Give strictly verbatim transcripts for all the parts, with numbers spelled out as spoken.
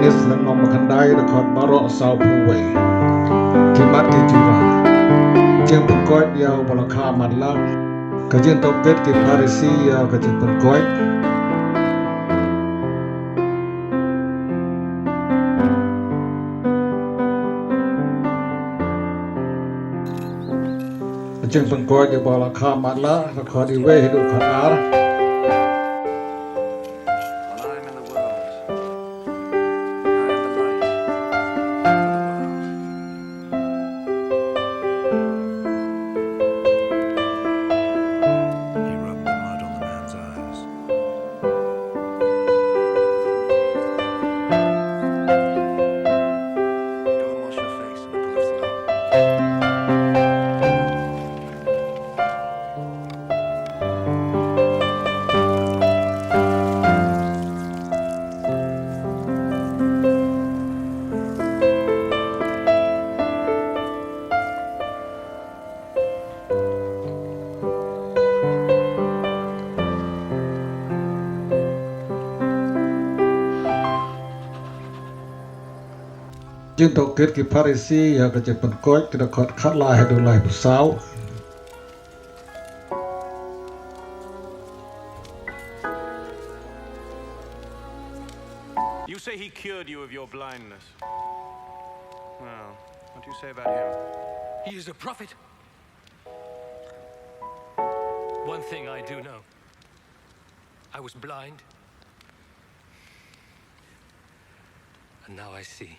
Lynnong ba khyndai, dkhot baroh sawphew wei. Ki mat ki jura. Jingpynkoit ïa uba la kha matlah. Ka jingtohkit ki Pharisi ïa ka jingpynkoit. Ka jingpynkoit ïa uba la kha matlah, dkhot wei haduh dkhot ar. While I am in the world, I am the light of the world. He rubbed the mud on the man's eyes. Go and wash your face in the pool of Siloam. Jingtohkit ki Pharisi ïa ka jingpynkoit, ki dkhot khatlai haduh laiphew saw. You say he cured you of your blindness. Well, what do you say about him? He is a prophet. One thing I do know. I was blind. And now I see.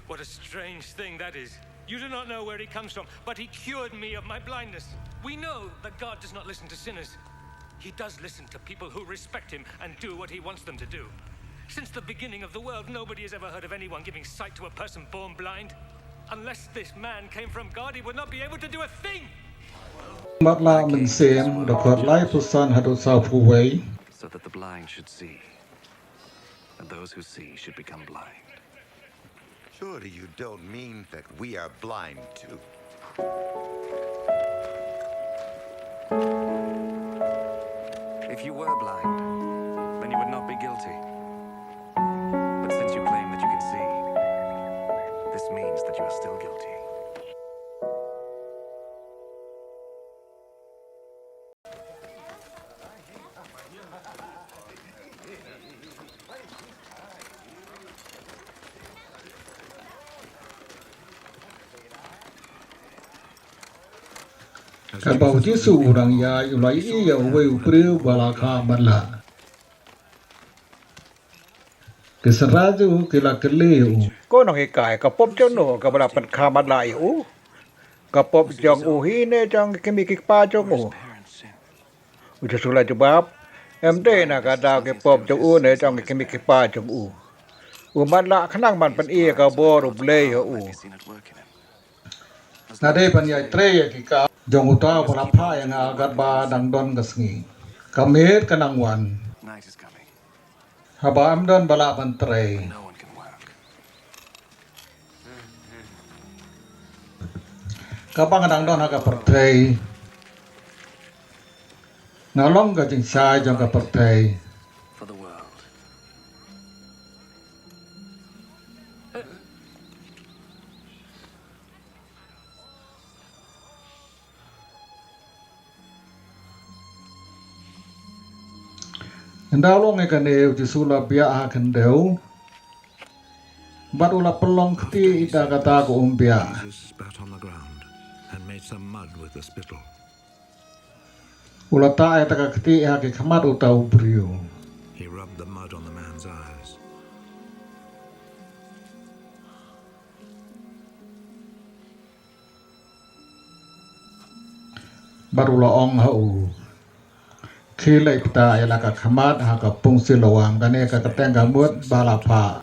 What a strange thing that is. You do not know where he comes from, but he cured me of my blindness. We know that God does not listen to sinners. He does listen to people who respect him and do what he wants them to do. Since the beginning of the world, nobody has ever heard of anyone giving sight to a person born blind. Unless this man came from God, he would not be able to do a thing. Matlah mynsiem, dkhot laiphew san haduh sawphew wei. So that the blind should see, and those who see should become blind. Surely you don't mean that we are blind too? If you were blind, then you would not be guilty. But since you claim that you can see, this means that you are still guilty. Katba u Jisu u dang ïaid, u la ïohi ïa uwei u briew ba la kha matlah. Ki synran jong u ki la kylli ïa u, ko nonghikai, ka pop jong no kaba la pynkha matlah ïa u? Ka pop jong u hi ne jong ki kmie ki kpa jong u? U Jisu u la jubab, em dei na ka daw ki pop jong u ne jong ki kmie ki kpa jong u. U matlah khnang ban pyni ïa ka bor U Blei ïa u. Nga dei ban ïatrei ïa ki kam jong uta uba la phah ïa nga katba dang don ka sngi. Ka miet ka nang wan. Haba ym don ba lah ban trei. Kaba nga dang don ha ka pyrthei, nga long ka jingshai jong ka pyrthei. Ynda u la ong ïa kane, u Jisu u la biah ha khyndew bad u la pynlong ktieh da kata ka umbiah. Jesus spat on the ground and made some mud with the spittle. U la tah ïa kata ka ktieh ha ki khmat uta u briew. He rubbed the mud on the man's eyes. Bad u la ong ha u, khie leit pynthikna ïa la ka khmat ha ka pung Siloam, kane ka kyrteng ka mut ba la phah.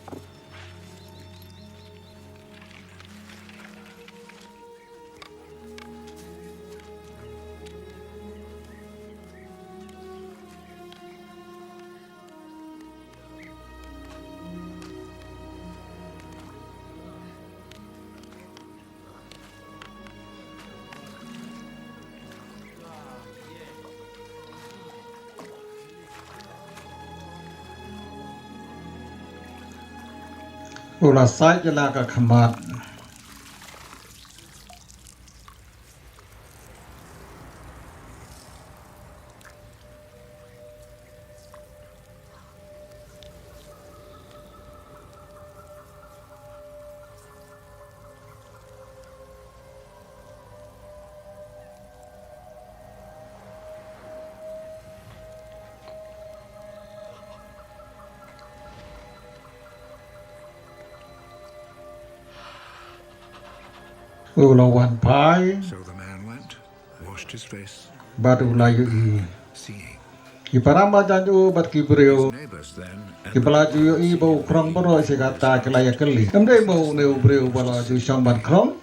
U la sait ïa la ka khmat. U la wan phai. So the man went, washed his face, bad u la ïohi. Seeing. Ki para marjan jong u bad ki briew, his neighbors then, and kiba la ju ïohi ba u khrong baroh shi katta ki la ïakylli. Ym dei mo une u briew ba la ju shong ban khrong?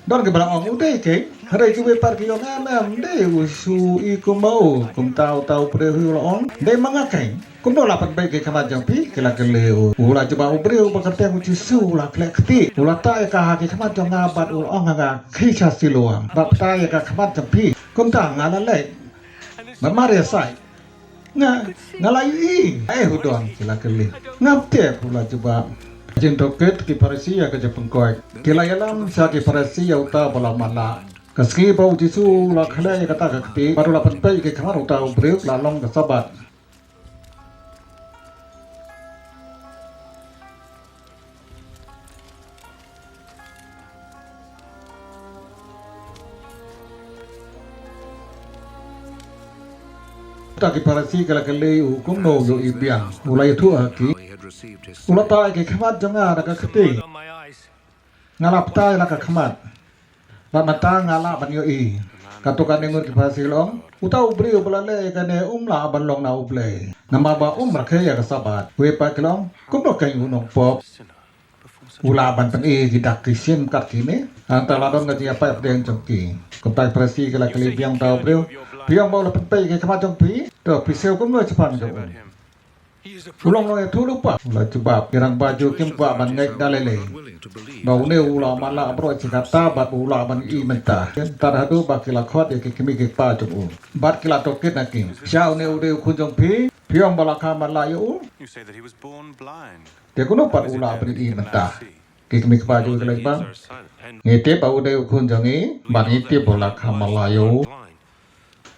Don kiba la ong u dei keiñ. Hynrei kiwei pat ki ong em em, ym dei, u shu i kum ma u. Kumta uta u briew hi u la ong, dei ma nga keiñ. Kumno la pynpeit ki khmat jong phi? Ki la kylli u. U la jubab, u briew ba kyrteng u Jisu u la khleh kti. U la tah ïa ka ha ki khmat jong nga bad u la ong ha nga, khie sha Siloam bad pynthait ïa ka khmat jong phi. Kumta nga la leit. Bad mar ïa sait, nga, nga la ïohi. Eh, u don? Ki la kylli. Ngam tip, u la jubab. Jingtohkit ki Pharisi ïa ka jingpynkhuid. Ki la ïalam sha ki Pharisi ïa uta ba la matlah. Ka sngi ba u Jisu u la khleh ïa kata ka kti bad u la pynpeit ïa ki khmat uta u briew ka la long ka Sabbath. Uta ki Pharisi ki la kylli u kumno u ïohi biang. U la ïathuh ha ki. U la tah ïa ki khmat jong nga da ka kti. Nga la phai la ka khmat. Bad mynta nga lah ban ïohi. Katto katne ngut ki Pharisi ki la ong, uta u briew ba la leh ïa kane um lah ban long na U Blei, namar ba um rakhe ïa ka Sabbath. Kiwei pat ki la ong, kumno keiñ u nongpop? U lah ban pyni ki dak ki shin kat kine? Hangta la don ka jingïapait pdeng jong ki. Kumta ki Pharisi ki la kylli biang uta u briew, phi ong ba u la pynpeit ïa ki khmat jong phi, to phi siew kumno shaphang jong u? U long nongïathuhlypa, u la jubab. Ki rangbah Jiw kim kwah ban ngeit da lei lei ba une u la matlah baroh shi katta bad u lah ban ïohi mynta. Tad haduh ba ki la khot ïa ki kmie ki kpa jong u bad ki la tohkit na ki, sha une u dei u khun jong phi, phi ong ba la kha matlah ïa u. Te kumno pat u lah ban ïohi mynta? Ki kmie ki kpa jong u ki la jubab, ngi tip ba u dei u khun jong ngi bad ngi tip ba u la kha matlah ïa u.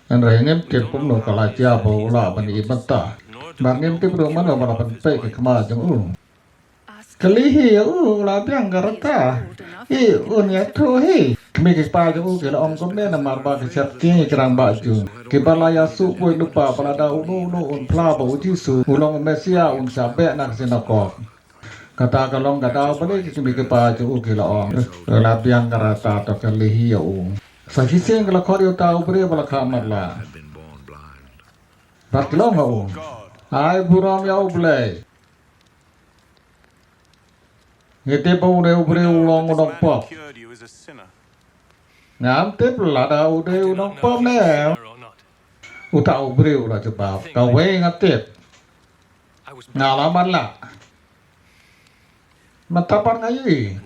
Hynrei ngim tip kumno ka la jia ba u lah ban ïohi mynta. Bad ngim tip ruh mano ba la pynpeit ki khmat jong u. Kylli hi ïa u, u la biang ka rta. Hi un ïathuh hi. Kmie ki kpa jong u ki la ong kumne namar ba ki shet ki rangbah Jiw kiba la ïasuh puit lypa ba lada uno uno un phla ba u Jisu u long u Messiah un shah beh na ka synagog. Kata ka long ka daw balei ki kmie ki kpa jong u ki la ong, u la biang ka rta, to kylli hi ïa u. Sa shisien ki la khot ïa uta u briew ba la kha matlah bad ki la ong ha u, ai burom ïa U Blei. Ngi tip ba une u briew u long u nongpop. Ngam tip lada u dei u nongpop ne em. Uta u briew u la jubab, kawei nga tip. Nga la matlah. Mynta pat nga ïohi.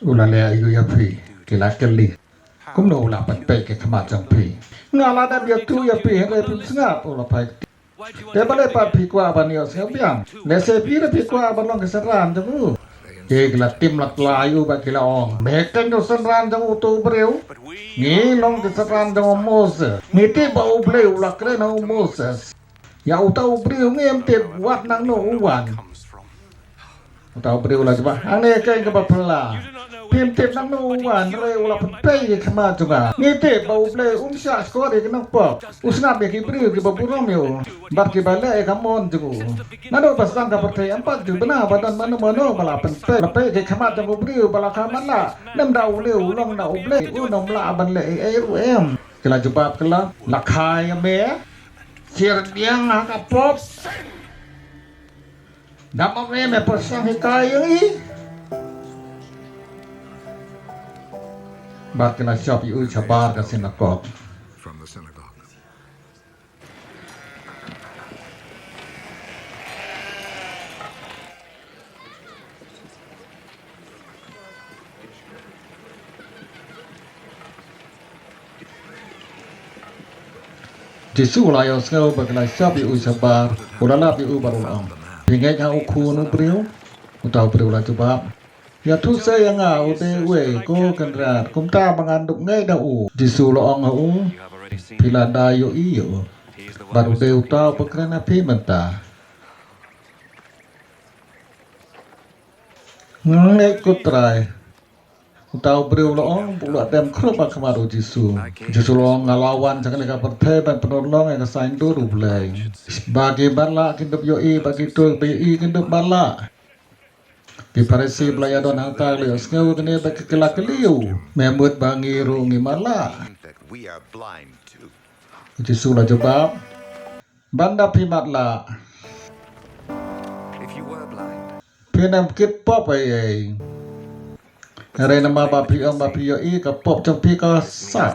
U la leh aïu ïa phi? Ki la kylli. Kumno u la pynpeit ki khmat jong phi? Nga la dep ïathuh ïa phi hynrei phim sngap, u la phai kti. Te balei pat phi kwah ban ïohsngew biang? Lehse phi ruh phi kwah ban long ki synran jong u. Te ki la tim la tla ïa u bad ki la ong, me keiñ u synran jong uto u briew? Ngi long ki synran jong u Moses. Ngi tip ba U Blei u la kren ha u Moses. Ïa uta u briew ngim tip wat nangno u wan. Uta u briew u la jubab, hangne keiñ kaba phylla. Phim tip nangno u wan, hynrei u la pynpeit ïa ki khmat jong nga. Ngi tip ba U Blei um shah shkor ïa ki nongpop. U sngap ïa ki briew kiba burom ïa u bad kiba leh ïa ka mon jong u. Naduh ba sdang ka pyrthei em pat ju bna ba don mano mano ba la pynpeit, la peit ïa ki khmat jong u briew ba la kha matlah. Lymda une u long na U Blei, un ym lah ban leh ei ei ruh em. Ki la jubab, ki la, la kha ïa me. Shyrdiang ha ka pop. Dap ma me, me pyrshang hikai ïa ngi. Bad ki la shop ïa u shabar ka sinagog. Jisu u la ïohsngew ba ki la shop ïa u shabar, U la lap ïa u bad u la ong, "Phi ngeit ha u Khun u briew?" Uta u briew la jubab, "Ïathuh seh ïa nga u dei uei, ko Kynrad, kumta ba ngan dup ngeit da u." Jisu la ong ha u, "Phi la da ïohi ïa u, bad u dei uta uba kren ha phi mynta." "Nga ngeit, ko Trai." Uta u briew la ong, u la dem khrup ha khmat u Jisu. Jisu la ong, "Nga la wan sha kane ka pyrthei ban pynurlong ïa ka saiñdur U Blei. Ba ki matlah kin dup ïohi, ba kito ba ïohi kin dup matlah." Ki Pharisi ba la ïadon hangta ki la ïohsngew ïa kane bad ki la kylli ïa u, "Me mut ba ngi ruh ngi matlah?" U Jisu la jubab, "Ban da phi matlah, phin ym kit pop ei ei. Hynrei namar ba phi ong ba phi ïohi, ka pop jong phi ka sah."